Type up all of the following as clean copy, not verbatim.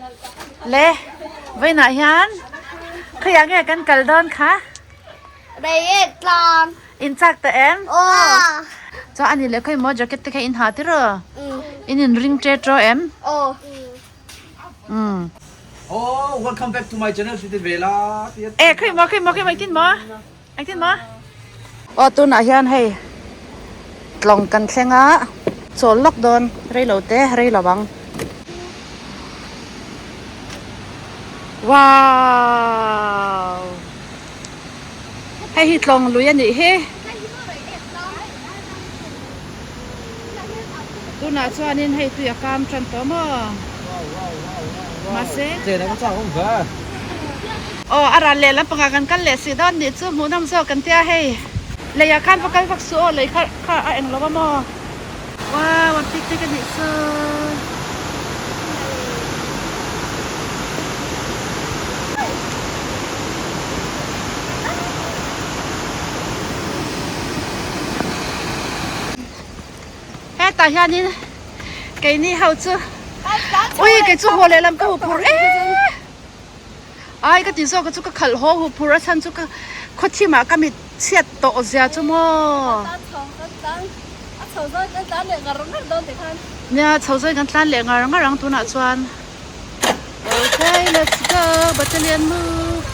Le vawiinah hian khawiah nge kan kal dawn kha? Reiek tlang. In chak tawh em? Aw. Chuan ani leh khawi maw jacket te kha in ha tiraw? In in ring ṭe ṭaw em? Aw. Umm. Oh, welcome back to my channel ti ve la. E khawi maw khawi maw khawi maw engtin maw? Engtin maw? Aw tunah hian hei tlawng kan thleng a chawl lawk dawn rei lo te rei lo ang. Wow! Hei hi tlawng lui a nih hi. Tunah chuanin hei tui a kam tan tawh maw? Mahse. Aw a ral leh lampangah kan kal leh si dawn nih chu hmuhnawm zawk kan tia hei. Leiah khan va kal vak suh aw lei kha kha a eng lo a maw? Wow an picnic a nih chu. Hetah hianin keini ho chu ui kei chu haw lehlam ka huphur e ai ka ti zawk chu ka khalh haw huphur a chhan chu ka khawthimah ka mit chhiat tawh zia chu maw nia chho zawi kan tlan leh ngar ngar ang tunah chuan okay let's go battalion move.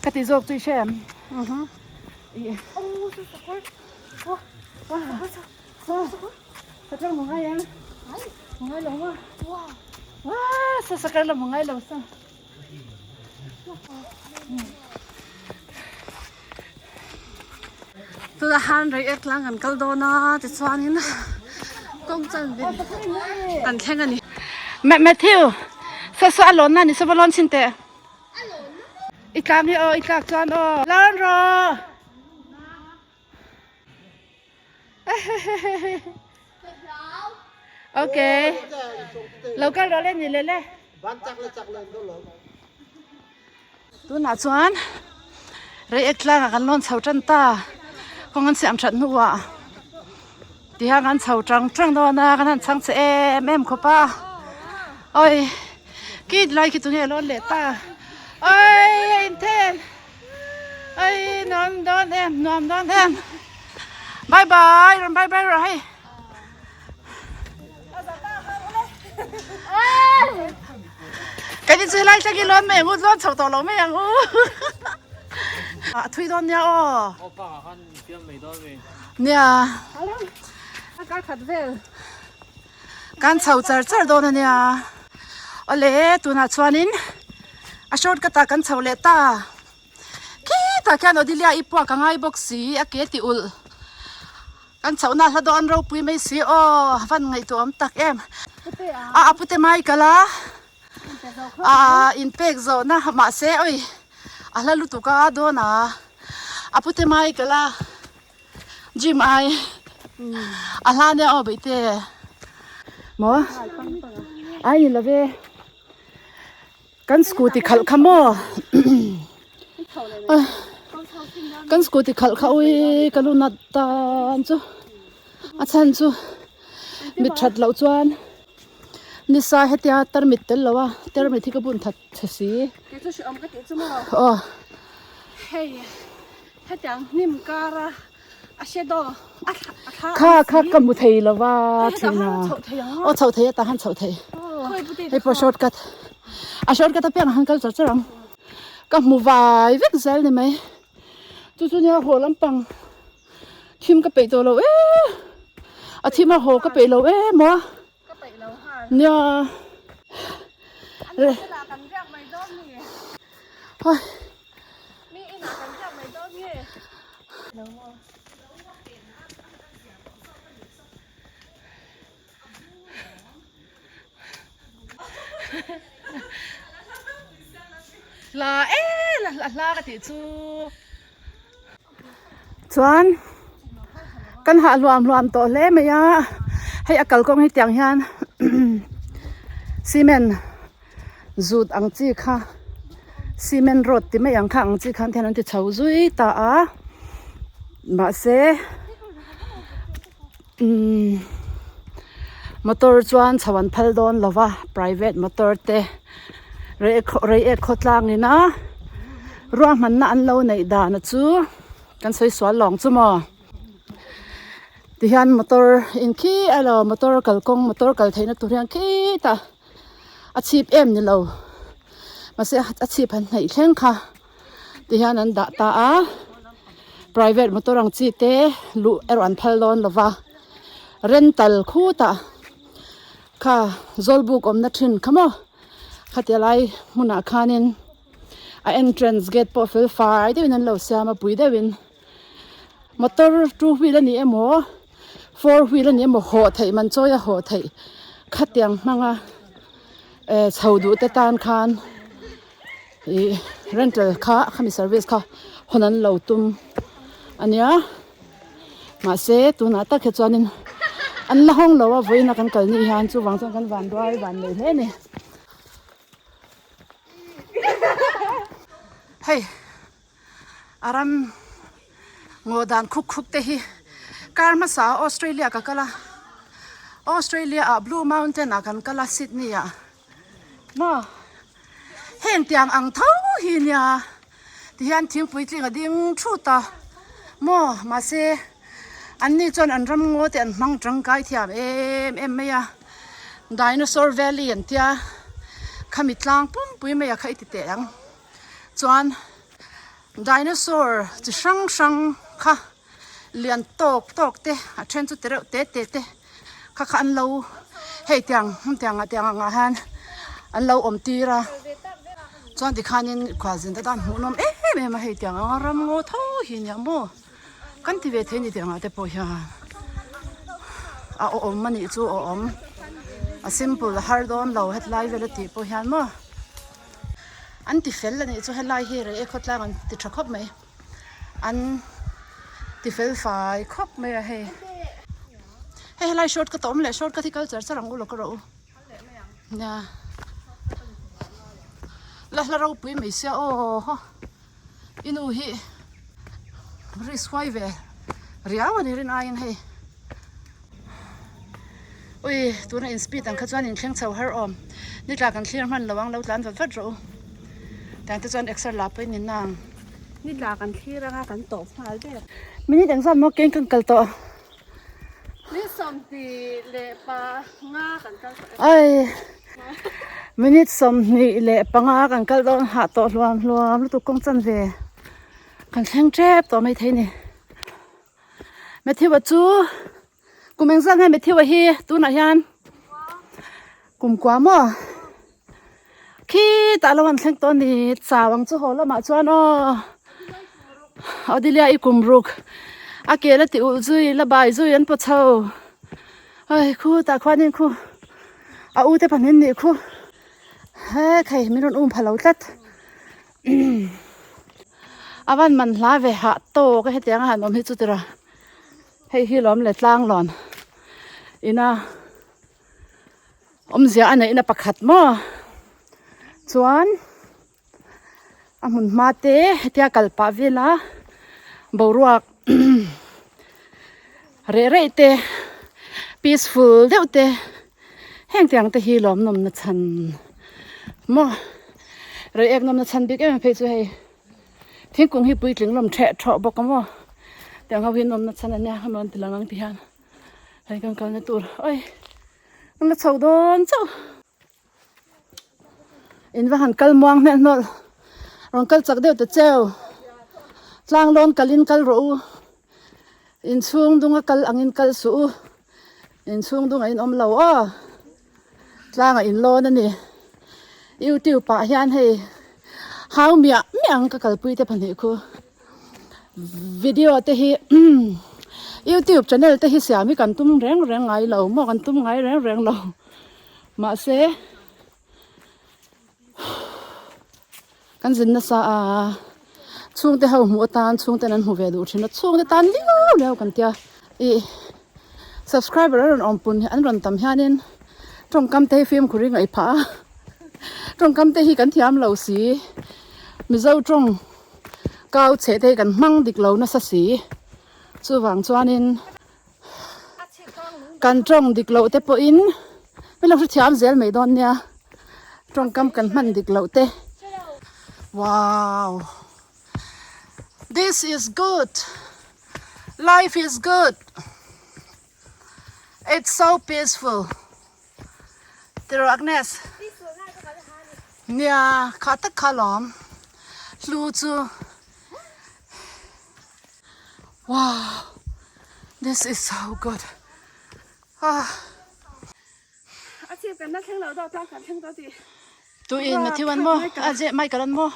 Ka ti zawk chu i hre em? Sakar mu ngai em? Mu ngai lo maw? Sa sakar la mu ngai lo sa. Tunah han Reiek tlang kan kal dawn a tichuanin kawng chanve kan thleng a ni. Matthew, saw saw a lawn na ni saw va lawn chhin teh. I tlang hi aw i tlak chuan aw. Lawn rawh. Okay. Lo kal rawh le ni le le. Tunah chuan Reiek tlangah kan lawn chho tan ta. Kawng an siam that hnuah tihian kan chho tang tang dawn a, kan han chhang che em em khawp a. Awi khi lai khi tunge a lawn leh ta. Awi a inthen. Awi nuam dawn em nuam dawn em. Bye bye rawn bye bye rawh hei. Kan in chu helai thleng hi lawn mai ang u, lawn chho tawh lo mai ang u. A thui dawn nia aw. Aw pa ah khan fiam mai dawn mi. Nia. Kar khat vel. Kan chho char char dawn a nia. Awle tunah chuanin a shortcut ah kan chho leh ta. Khitah khian Odilia i puak a ngai bawk si a ke ti ulh. Kan chhohna hla dawn ropui mai si aw a van ngaihtuah awm tak em. A a pute mai kal a a inpek zawhna mahse awi a hla lutuk a dawn a a pute mai kal a gym ai a hla nia aw beihte maw ai ni love. Kan scooty khalh kha maw kan scooty khalh kha ui ka lu nat tan chu a chhan chu mit that loh chuan nisa hetia tarmit tel lo a tarmit hi ka bun that che si aw. Kha kha ka hmu thei lo va thin a aw chhoh thei a tah han chhoh thei hei pawh short cut a short cut apiang ah han kal char char ang ka hmu vai vek zel ni mai chu chu nia haw lampang thim ka peih tawh lo e a thim a haw ka peih lo em a nia hawi. La e la la hla ka tih chu chuan kan hah hluam hluam tawh hle mai a hei a kalkawng hi tiang hian cement. Zut ang chi kha. Cement road ti mai ang kha ang chi khan hian an ti chho zui ta a mahse umm motor chuan chho an phal dawn lo va private motor te reiek khawtlang ina ruahmanna an lo neih dan chu kan sawi sual lawng chu maw. Tihian motor in khi alo motor kalkawng motor kal theihna tur hian khitah a chhip em ni lo mahse a chhip han hnaih thleng kha tihian an dah ta a private motor ang chi te luh erawh an phal dawn lo va rental khutah kha zawlbuk awmna thin kha maw khatia lai hmunah khanin a entrance gate pawh fel fai deuhin an lo siam a pui deuhin. Motor two wheel a ni emaw four wheel a ni emaw hawh theih man chawi a hawh theih khatiang hmanga eh chho duh te tan khan ih rental kha khami service kha hawn an lo tum a nia mahse tunah tak hi chuanin an la hawng lo a vawiin a kan kal ni hian chuvang chuan kan van ruai van nei hle a ni hei. A ram ngaw dan khup khup te hi kar hmasa ah Australia ka kal a Australia ah Blue Mountain ah kan kal a Sydney ah maw heng tiang ang tho hi nia tihian thingpui tling a ding thut a maw mahse an ni chuan an ram ngaw te an hmang tangkai thiam em em mai a Dinosaur Valley an tia khami tlang pumpui mai a kha i ti teh ang. Chuan dinosaur chi hrang hrang kha lian tawk tawk te a then chu ti reuh te te te kha kha an lo hei tiang hmun tiang ah tiang ang ah hian an lo awm tir a chuan tikhanin khualzin te tan hmuh nawm em em a hei tiang anga ram ngaw tho hi nia maw kan ti ve thei ni tiang ah te pawh hian a awm anih chu a awm a simple a har dawn lo hetlai vel a tih pawh hian maw. An ti fel a nih chu helai hi rei e khawtlang an ti tha khawp mai an ti fel fai khawp mai a hei hei helai short cut a awm leh short cut hi kal char char ang u lo ka rawh u nia la hla ropui mai sia aw haw i nu hi risk huai ve riau a ni rin aiin hei. Ui tuna in speed ang kha chuan in thleng chho har awm ni tla kan thlir hman lo ang lo tlan vat vat rawh u tiang te chuan exer la pawhin in nang. Ni tla kan thlir anga kan tawp nghal ber. Minute engzat maw keng kan kal tawh. Ni 25 kan kal tawh e. Ai minute 25 kan kal dawn hah tawh hluam hluam lutuk kawng chan ve kan thleng tep tawh maithei ni. Matthew-a chu kum engzat nge Matthew-a hi tunah hian kum kua maw khitah lo an thleng tawh a ni chau ang chu haw lamah chuan aw Audelia i kum ruk a ke la ti ulh zui la bai zui an paw chho ai khutah khuanin khu a u te pahnih an nih khu he khai min rawn um pha lo tlat. A van man hla ve hah tawk a hetiang a han awm hi chu tira hei hi lawm le tlang lawn ina awmzia a neihna pakhat maw chuan a hmun hma te hetia kal pah vela boruak reh reh te peaceful deuh te. Heng tiang te hi lawm nawmna chhan maw reiek nawmna chhan bik em em phei chu hei thingkung hi puitling lawm theh thawh bawk a maw tiang ho hi nawmna chhan ania a rawn ti lang ang ti hian hei kan kalna tur oi an la chho dawn chauh in va han kal muang hmel hnawlh rawn kal chak deuh ta cheu tlang lawn kalin kal rawh u inchhung dunga kal angin kal suh u. Inchhung dungah in awm lo aw tlangah in lawn a ni youtube ah hian hei hau miah miah ang ka kalpui te pahnih khu video te hi youtube channel te hi siam hi kan tum reng reng ngai lo maw kan tum ngai reng reng lo mahse Kan zin nasa a, chhungte ho hmuh atan chhungten an hmu ve duh thin a, chhungte tan liau liau kan tia ih subscriber a rawn awm pun an rawn tam hianin tawngkam te hi fimkhur hi ngaih phah a, tawngkam te hi kan thiam lo si. Mizo tawng kau chhe te hi kan hmang dik lo nasa si. Chuvang chuanin kan tawng dik loh te pawhin min lo hrethiam zel mai dawn nia. Tawngkam kan hman dik loh te. Wow! This is good! Life is good! It's so peaceful. Tiraw Agnes? Nia, kha tak kha lawm. Hlu chu. Wow, this is so good. Ah. A chip kan la thleng lo dawh tlang kan thleng tawh tih. Tu in Matthew an maw? A je Michael an maw?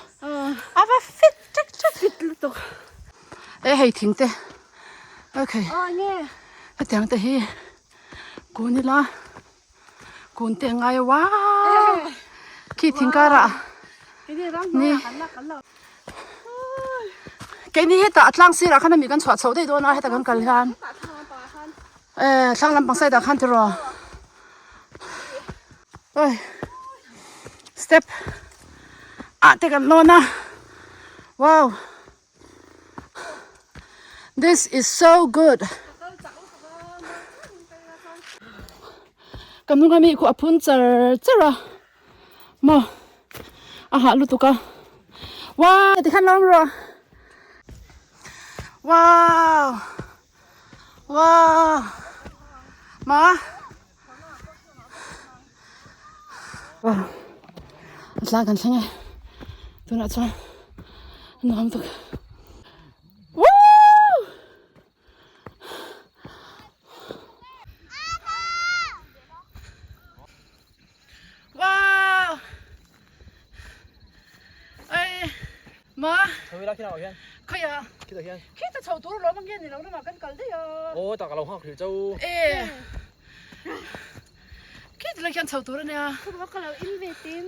A va fit ṭek ṭek. Fit lutuk. E hei thing te. Okay. Aw nge. Hetiang te hi kun ila kun te ngai a wow. Khi thing karah. Ni. Keini hetah a tlang sirah khan ami kan chhuah chhoh daih dawn a heta kan kal hian. Eh, thlang lampang side ah khan tiraw. Oi. Step. Ah te kan lawn a. Wow. This is so good. Kan hnung ami khu a phun char char a. Maw a hah lutuk a. Wow, tikhan lawm rawh. Wow. Wow ma wow a tlang kan thleng e tunah chuan nuam tuk woo wow Ei ma Chho ila khilaiah hian Khawia Khitah hian Khita chho tur lawm ang nge ni lo lamah kan kal daih a Aw tak a lo nghak hrih chau E Khiti lai khian chho tur ania Khawpa ka lo in ve tin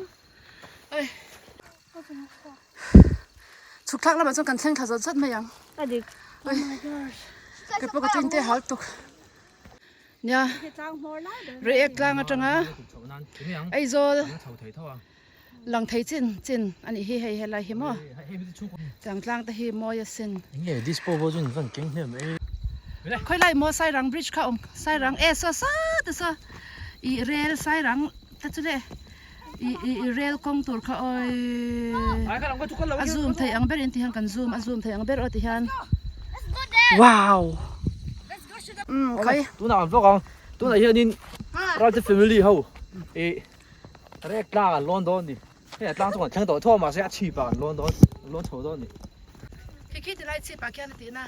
Ei Chhuk thlak lamah chuan kan thleng thla zawt zawt mai ang A dik Oi Kei pawh ka tin te hal tuk Nia Reiek tlang atanga Aizawl Lang thei chin chin a nih hi hei helai hi maw tiang tlang te hi mawi asin. Khawi lai maw Sairang bridge kha awm Sairang e saw sa te saw ih rel Sairang te chu le ih ih rel kawng tur kha awii a zoom thei ang ber in ti hian kan zoom a zoom thei ang ber aw ti hian wow umm khawi. Tunah an vlog ang tunah hianin Ralte family ho ih. Rek tlang an lawn dawn ni. Hei a tlang chu kan thleng tawh tho a mahse a chhip ah kan lawn dawn, an lawn chho dawn ni. Khi khi ti lai chhip ah khian a tihna.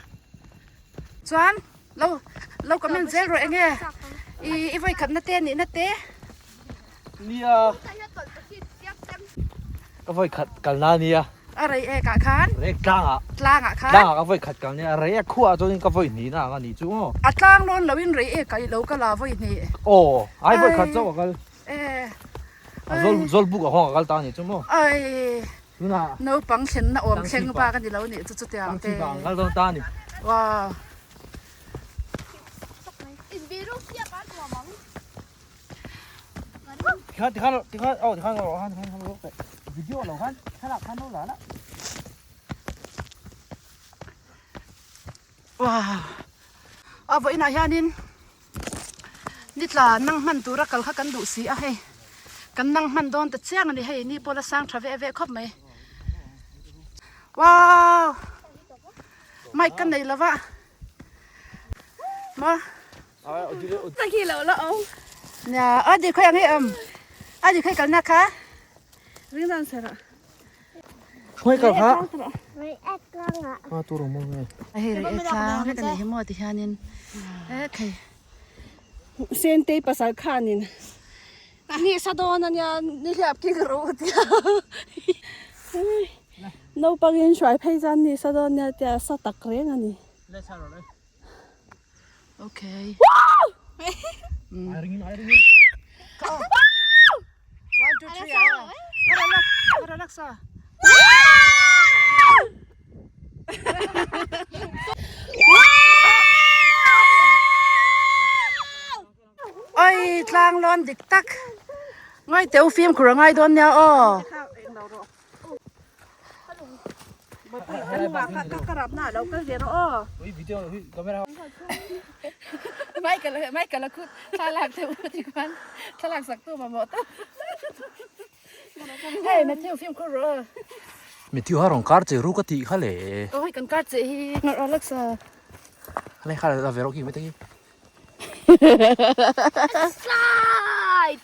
Chuan lo lo comment zel rawh enge i i vawi khatna te nihna te. Nia ka vawi khat kalna ania. A rei ek ah khan. Rek tlang ah. Tlang ah khan. Tlang ah ka vawi khat kalna ania. Rei ek khuah ah chuan ka vawi hnihna ang a nih chu aw. A tlang lawn lo in rei ek ah i lo kal a vawi hnih. Aw ai vawi khat chauh a kal. E. A zawl zawl buk a hawng a kal ta a ni chu maw? Ai. Tunah. Naupang thlenna awm thleng bak a ni lo nih chu chutiang te. Tangchhi bang kal dawn ta a ni. Wow. Tikhan tikhan tikhan oh tikhan lo han han lo video lo han thlalak khan lo la la. Wow. A vawiinah hianin Ni tla nang hman tura kal kha kan duh si a hei kan nang hman dawn ta chiang a ni hei ni pawh la sang tha ve ve khawp mai wow mic ka nei lova maw nia a di khawi ang hi awm a di khawi kalna kha ring dan sera Khawi kal kha A tur awm awm nge. Hei rei e tlang vek a nih hi maw ti hianin e thei. Sentei pasal khanin ni sa dawn ania ni hliap kik ro a tia naupangin hruai phei chuan ni sa dawn ania tia sa tak reng a ni. Okay. Ai ringin ai ringin. One, two, three. Ah. Relax, relax ah. Oi, tlang lawn dik tak. Ngai teu fim khur a ngai dawn nia aw. Ka rap na lo kal ve rawh aw. Michael Michael a khu thlalak te u ti khan thlalak sak tu mamawh tawp. Hei Matthew fimkhur rawh aw. Matthew ha rawn kar che ru ka tih kha le. Aw hei kan kar che hi. Ngawrh Alexa. Khalai kha la ve rawh khi mai te khi. Slide!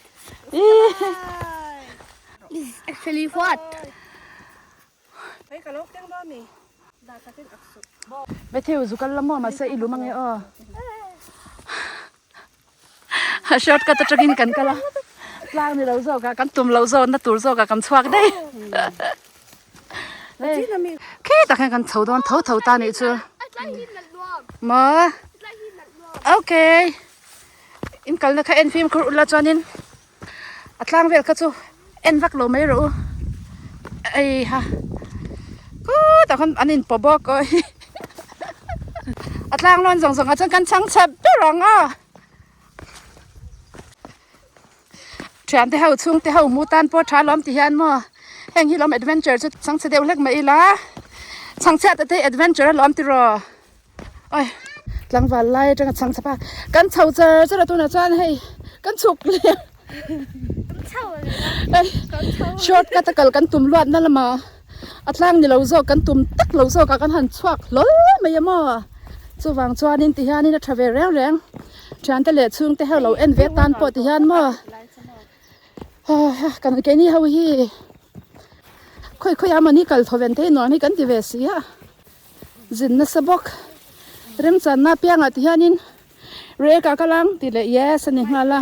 This is actually what? Matthew zu kal la maw mahse i lum ange aw. Short cut atangin kan kal a tlang ni lo zawk a kan tum lo zawk na tur zawk a kan chhuak daih. Khi tak hian kan chho dawn tho tho ta nih chu. Maw okay in kalna kha en fimkhur ula chuanin A tlang vel kha chu en vak lo mai rawh u ei ha khutah khan an in paw bawk aw hi a tlang lawn zawng zawng ah chuan kan chhang chhe ber ang a thian te ho chhung te ho mu tan pawh tha lawm ti hian maw heng hi lawm adventure chu chhang chhe deuh hlek mai ila chhang chhiat te adventure a lawm tiraw. Oi tlangval lai atanga chhang chhap a kan chho char char a tunah chuan hei kan chhuk leh short cut a kal kan tum luat na lama a tlang ni lo zawk kan tum tak lo zawk ah kan han chhuak hlawl mai a maw chuvang chuanin ti hianin a tha ve reng reng thiante leh chhungte ho lo en ve tan pawh ti hian maw kan keini ho hi khawi khawi ah mawni kal thaw ven te hi nuam hi kan ti ve si a. Zin nasa bawk. Remchanna apiangah ti hianin rek ah ka lang tih leh yes a ni nghal a.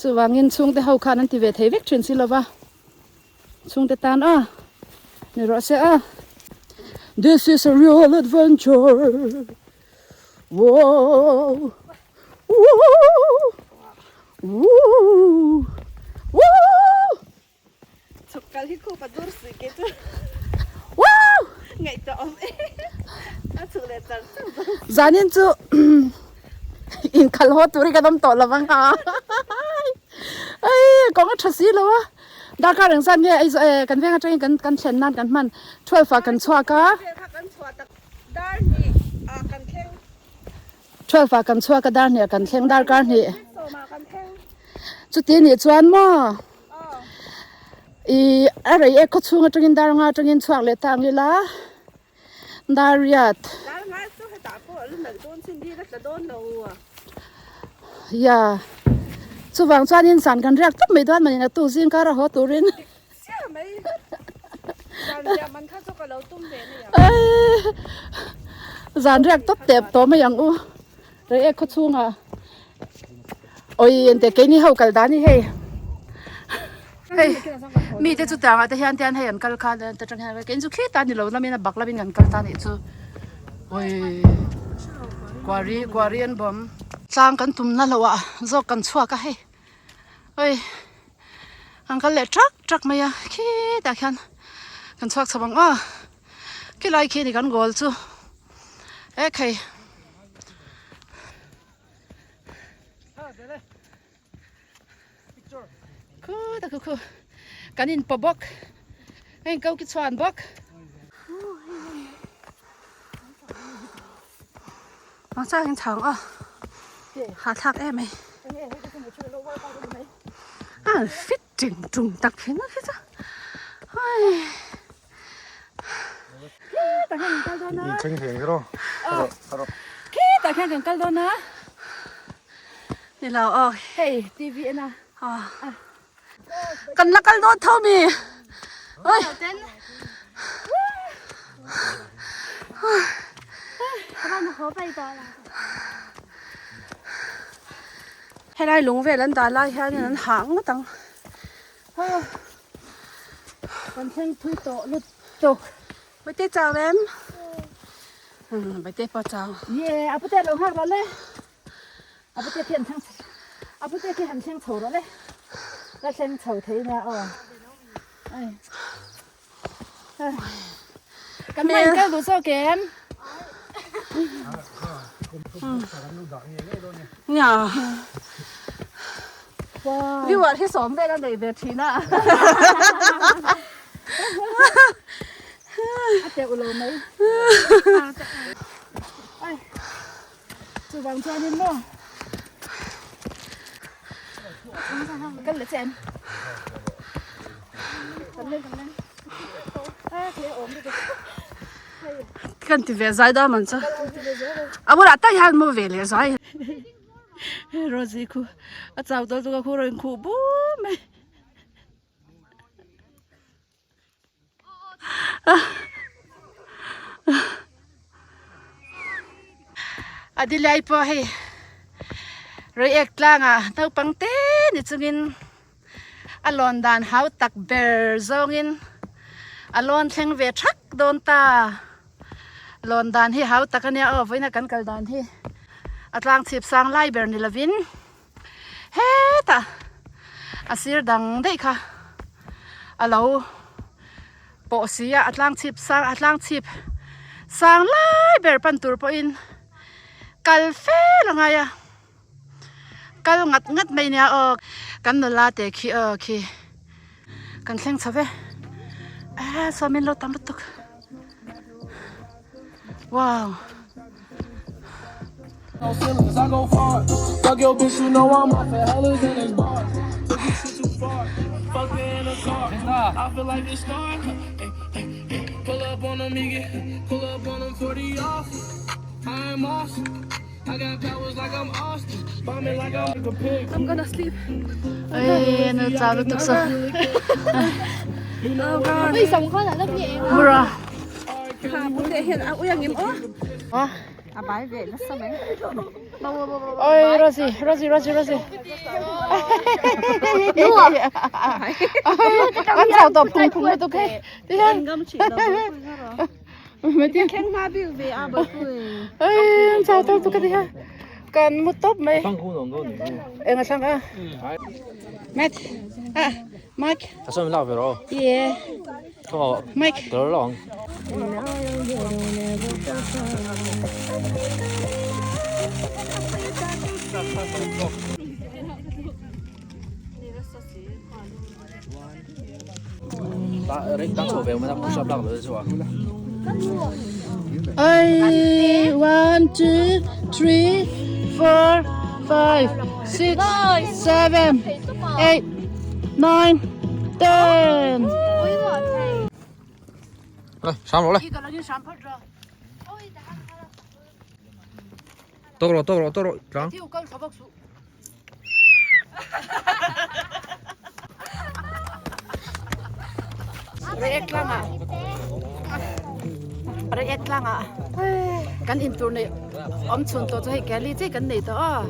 Chuvangin chhungte ho khan an ti ve thei vek thin si lova. Chhungte tan a ni rawh se a. This is a real adventure. Whoa. Woo. Woo. Woo. Chhuk kal hi khup a dur si ke chu. Wow! Ngaihtuah awm e. A chhuk leh char char dawn. Zanin chu inkhal haw tur hi kan awm tawh lo vang a. Ai kawng a tha si lo a. Darkar eng zat nge ai kan veng atangin kan kan thlen nan kan hman 12 ah kan chhuak a. Kan chhuah tak dar hnih ah kan thleng. 12 ah kan chhuak a dar hnih ah kan thleng darkar hnih. Chuti nih chuan maw Ih a rei ek khaw chhung atangin dar nga atangin chhuak leh ta ang ila dar riat. Dar nga chu hetah pawh a la nalh dawn chin hi la tla dawn lo a. Ya chuvang chuanin zan kan riak tawp mai dawn manin a tu zing kar a haw turin. Dik chiah mai zan riah man kha chu ka lo tum ve mai ang. Zan riak tawp tep tawh mai ang u rei ek khaw chhungah. Oi ente keini ho kal dan hi hei hei mi te chu tangah te hian te hian hei an kal kha ta tang hian keini chu khita ni lo lamin a bak lamin kan kal ta nih chu oi kuari kuari an bawm tlang kan tum na lo ah zawk kan chhuak a hei oi an kal leh trak trak mai a khitah khian kan chhuak chho ang aw khilai khi ni kan goal chu ekhei. Khu ta khu khu kan in paw bawk a in ko ki chhuan bawk. Mang chang in chhang a ha thlak em mai a fit ting tung tak thin a khi chu ai. Khitah hian kan kal dawn a. Khitah khian kan kal dawn a. Ni lo aw. Hei TV en a. Kan la kal dawn tho mi. Oi. Helai lung vel an dah lai hianin an hah ngawt ang. Kan thleng thui tawh lut tuk. Baite chau em? Baite pawh chau. Ye, a pute lo nghak rawh le. A pute khi an thleng a pute khi han thleng chho rawh le. La thleng chho thei nia aw. Ai. Kan hma in kal duh zawk em? Nia. Viewer hi sawm vel a nei ve thin a. A teuh lo mai. Ai. Chuvang chuanin maw. Kal leh che em. Kan leng kan leng. A khe awm lutuk. Kan ti ve zai dam an chu. A bulah tak hian mu ve leh zai. Rosie khu a chau dawn chu ka khu rawn khuh bum mai. A dilai pawh hei Reiek tlangah naupang te ni chungin a lawn dan hau tak ber zawngin a lawn thleng ve thak dawn ta. Lawn dan hi hau tak a nia aw vawiina kan kal dan hi a tlang chhip sang lai ber ni lovin hetah a sir dang daih kha a lo pawh si a a tlang chhip sang a tlang chhip sang lai ber pan tur pawhin kal fel a ngai a kal ngat ngat mai nia aw kan nula te khi aw khi kan thleng chho ve a saw min lo tam lutuk wow. I'm gonna sleep. Ê, nó chào nó tức sao? Mura. Ôi, Rosie, Rosie, Rosie, Rosie. Con chào tập phùng phùng nó ok. Thế Mấy tiếng khen ma biểu về à bởi Ê, chào tôi tôi cái gì ha? Cần một top mày. Em sang à? Matt, à, Mike. Ta soo min lak ve rawh. Yeah. Khaw Mike. Ka lo ang. Ai, one, two, three, four, five, six, seven, eight, nine, ten. Sam rawh le. Tawk rawh, tawk rawh, tawk rawh tlang. Reiek tlangah Reiek tlangah kan in tur neih awm chhun tawh chu hei Kelly chiah kan nei tawh aw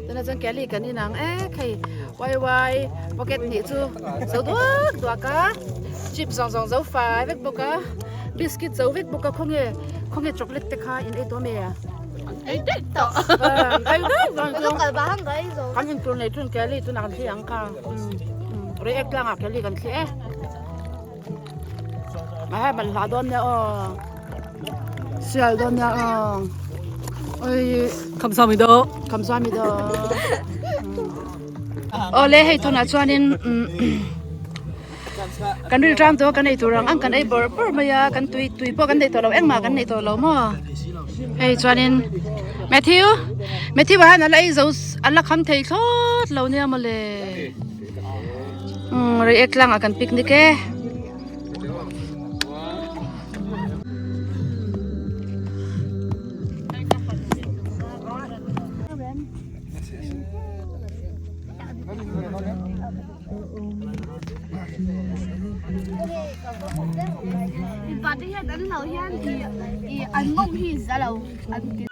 tunah chuan Kelly kan inang ek hei YY pocket hnih chu zo duak duak a chips zawng zawng zo fai vek bawk a biscuit zo vek bawk a khawnge khawnge chocolate te kha in ei tawh ami a. Ei daih tawh. Ei daih tawh. Ka kal bah ang ka ei zo. Kan in tur nei chun Kelly tunah kan thli ang kha. Reiek tlangah Kelly kan thli e. Ai man hla dawn nia aw. Sial dawn nia aw. Oi Kamsahamnida. Kamsahamnida. Awle hei tunah chuanin Kan rilṭam tawh a kan ei tur ang ang kan ei bawrh bawrh mai a kan tui tui pawh kan nei tawh lo engmah kan nei tawh lo maw hei chuanin Matthew Matthew ah hian a la ei zo a la kham thei thlawt lo nia mawle umm reiek tlangah kan picnic e. Mipa te hian an lo hian ih an mawng hi za lo an ti.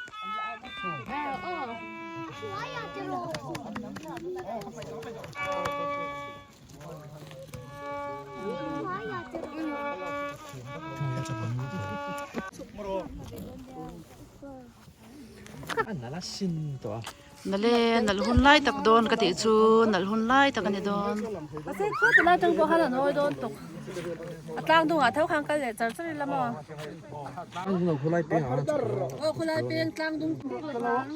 Nale nalh hun lai tak dawn ka tih chu nalh hun lai tak a ni dawn. Mahse khaw ti lai tang pawh khan an awi dawn tuk. A tlang dungah tho khan kal leh char char ila maw? Aw khawlai peng tlang dung tlang.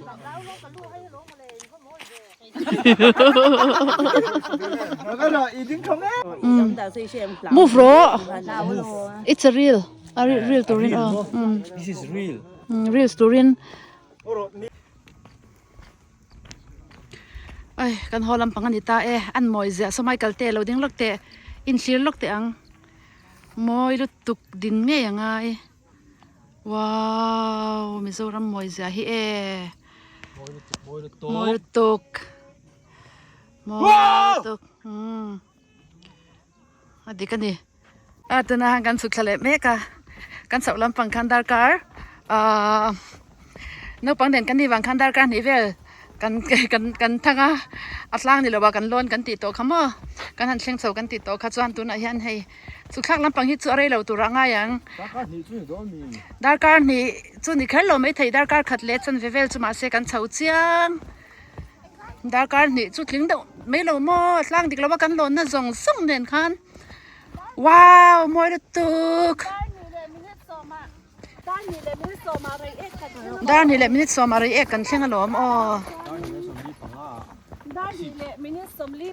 Move rawh. It's a real. A reel turin aw. This is reel. Reels turin. Ai kan haw lampang a ni ta e an mawi ziah saw Michael te lo ding lawk teh inthlir lawk teh ang mawi lutuk din ngei a ngai wow Mizoram mawi ziah hi e mawi lutuk mawi lutuk umm. A dik a ni. A tuna han kan chhuk thla leh mek a, kan chhoh lampang khan darkar ahh naupang nen kan nih vang khan darkar hnih vel kan kan kan thang a, a tlang ni lo a kan lawn kan tih tawh kha maw, kan han thleng chho kan tih tawh kha chuan tunah hian hei chhuk thlak lampang hi chu a rei lo tur a ngai ang. Darkar hnih chu ni dawn mi? Darkar hnih chu ni kher lo maithei darkar khat leh chanve vel chu mahse kan chho chiang. Darkar hnih chu tling deuh mai lo maw tlang dik lova kan lawnna zawng zawng nen khan wow mawi lutuk dar hnih leh minute sawmah rei ek kan thleng alawm aw hnih leh minute sawmli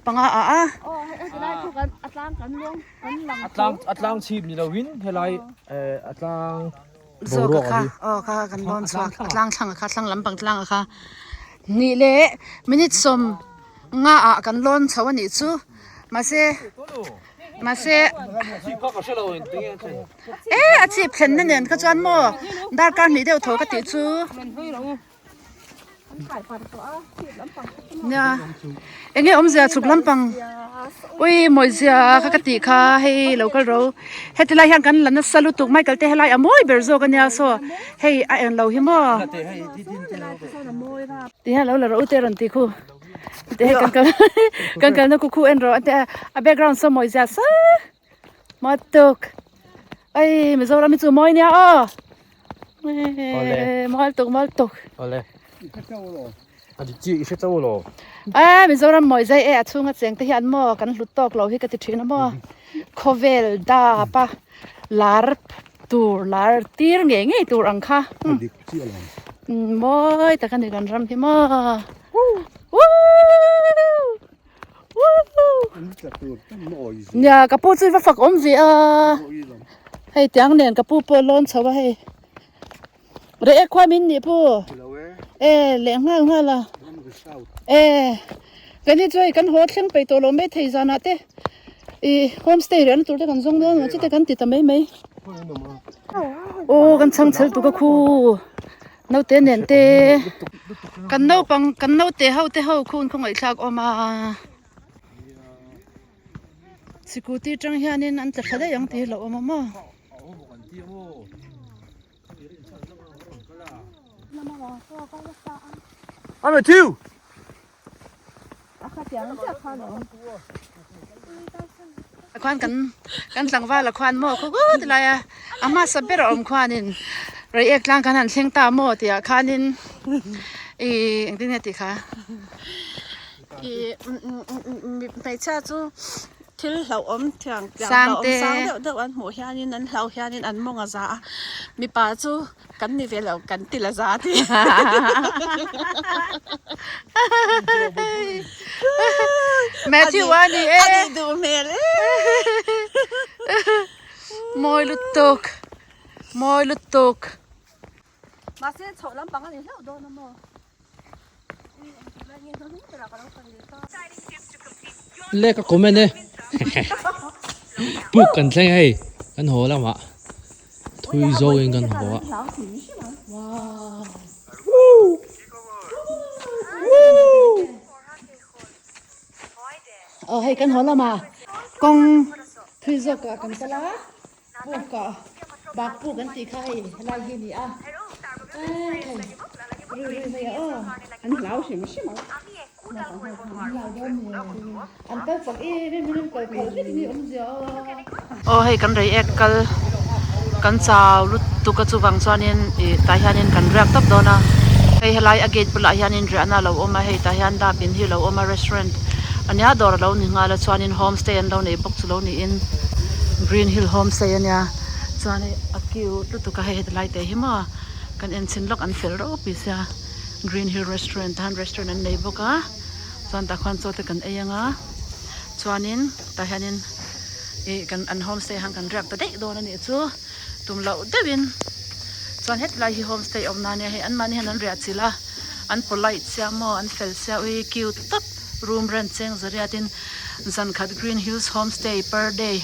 panga ah a a tlang chhip ni lovin helai a tlang Zawk a kha aw kha kan lawn chhuak a tlang thlang a kha thlang lampang tlang a kha nih leh minute sawm nga ah kan lawn chho a nih chu mahse mahse e a chhip thlen na nen kha chuan maw darkar hnih deuh tho ka tih chu. Nia enge awmzia chhuk lampang ui mawizia kha ka tih kha hei lo kal ro heti lai hian kan la nasa lutuk Michael te helai a mawi ber zawk ania saw hei a eng lo hi maw ti hian lo la rawh u te rawn tih khu te hei kan kal kan kalna khu khu en rawh a tia a background saw mawizia sa matuk ai Mizoram hi chu mawi nia aw. Mawl tuk mawl tuk. Ole. I hre chauh lo. A Mizoram mawi zai e a chhunga cheng te hian maw kan hlut tawk lo hi ka ti thin a maw. Khawvel dap a lar tur lar tir ngei ngei tur ang kha. Mawi tak a ni kan ram hi maw. Nia ka pu chu i va fak awm ve a hei tiang nen ka pu pawh lawn chho a hei reh e khua min nih pu e leh nghal nghal a e kani chu hei kan haw thleng peih tawh lo mai thei zanah te ih homestay riahna tur te kan zawng dawn ang chute kan ti ta mai mai aw kan chhang chhel tuk a khu. Naute nen te kan naupang kan naute ho te ho khun khawngaih thlak awm a scooty tang hianin an tla thla daih ang tih hi lo awm a maw. Khuan kan kan tlangval a khuan maw khaw khaw ti lai a a hmasa ber a awm khuanin reiek tlang khan han thleng ta maw tih ah khanin ih engtin nge tih kha. Ih hmeichhia chu thil hlauhawm thiang tiang hlauhawm sang deuh deuh an hmuh hianin an hlauh hianin an mawng a za a mipa chu. Kan ni ve lo, kan ti la za ti. Matthew a ni e. A ni duh hmel e. Mawi lutuk. Mawi lutuk. Mahse chhoh lampang a ni hlauh dawn a maw? Le ka comment e puk kan thleng hei kan haw lamah thui zawngin kan haw a. Aw hei kan haw lamah kawng thui zawk ah kan kal a. Puk ah bak puk an tih kha hei helai hi a ni a rui rui mai a aw an hlau hrim hrim ang an hlau dawn ni an kal chak em em in an kal khalh vek ni awmzia aw aw hei kan rei ek kal kan chau lutuk a chuvang chuanin ih tah hianin kan riak tawp dawn a hei helai a gate bulah hianin riahna a lo awm a hei tah hian dapin hi a lo awm a restaurant ania dawr a lo ni nghal a chuanin homestay an lo nei bawk chu lo niin green hill homestay ania chuan hei a cute lutuk a hei heti lai te hi maw kan en chhin lawk an fel ropui sia green hill restaurant ah hian restaurant an nei bawk a chuan tah khuan chaw te kan ei anga chuanin tah hianin. Ih kan an homestay han kan riak ta daih dawn a nih chu tum loh deuhin chuan hetlai hi homestay awm na ania hei anmahni hian an riah chilh a an polite sia maw an fel sia ui cute tak room rent cheng zariat in zan khat green hills homestay per day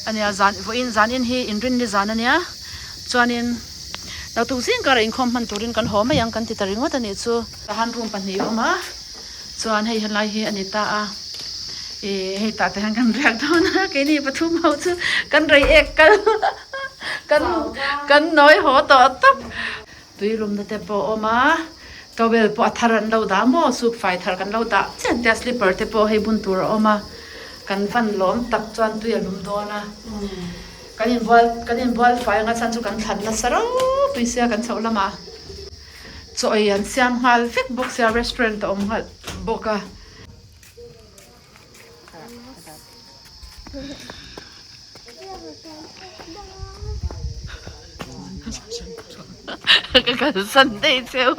ania zan vawiin zan in hi inrinni zan ania chuanin naktuk zing karah inkhawm hman turin kan haw mai ang kan ti ta ringawt a nih chu. Tahan room pahnih a awm a. Chuan hei helai hi a ni ta a, ih hei tah te hian kan riak dawn a, keini pathum ho chu kan rei ek kal kan kan nawi haw tawh tawp. Tui lumna te pawh a awm a, towel pawh a thar an lo dah maw, soup fai thar kan lo dah chian tia slipper te pawh hei bun tur a awm a, kan van lawm tak chuan tui a lum dawn a, kan inbual kan inbual fai anga chhan chu kan thlan nasa ropui sia kan chhoh lamah. Chaw ei an siam nghal vek bawk sia restaurant a awm nghal bawk a. Ka kalsan daih cheu.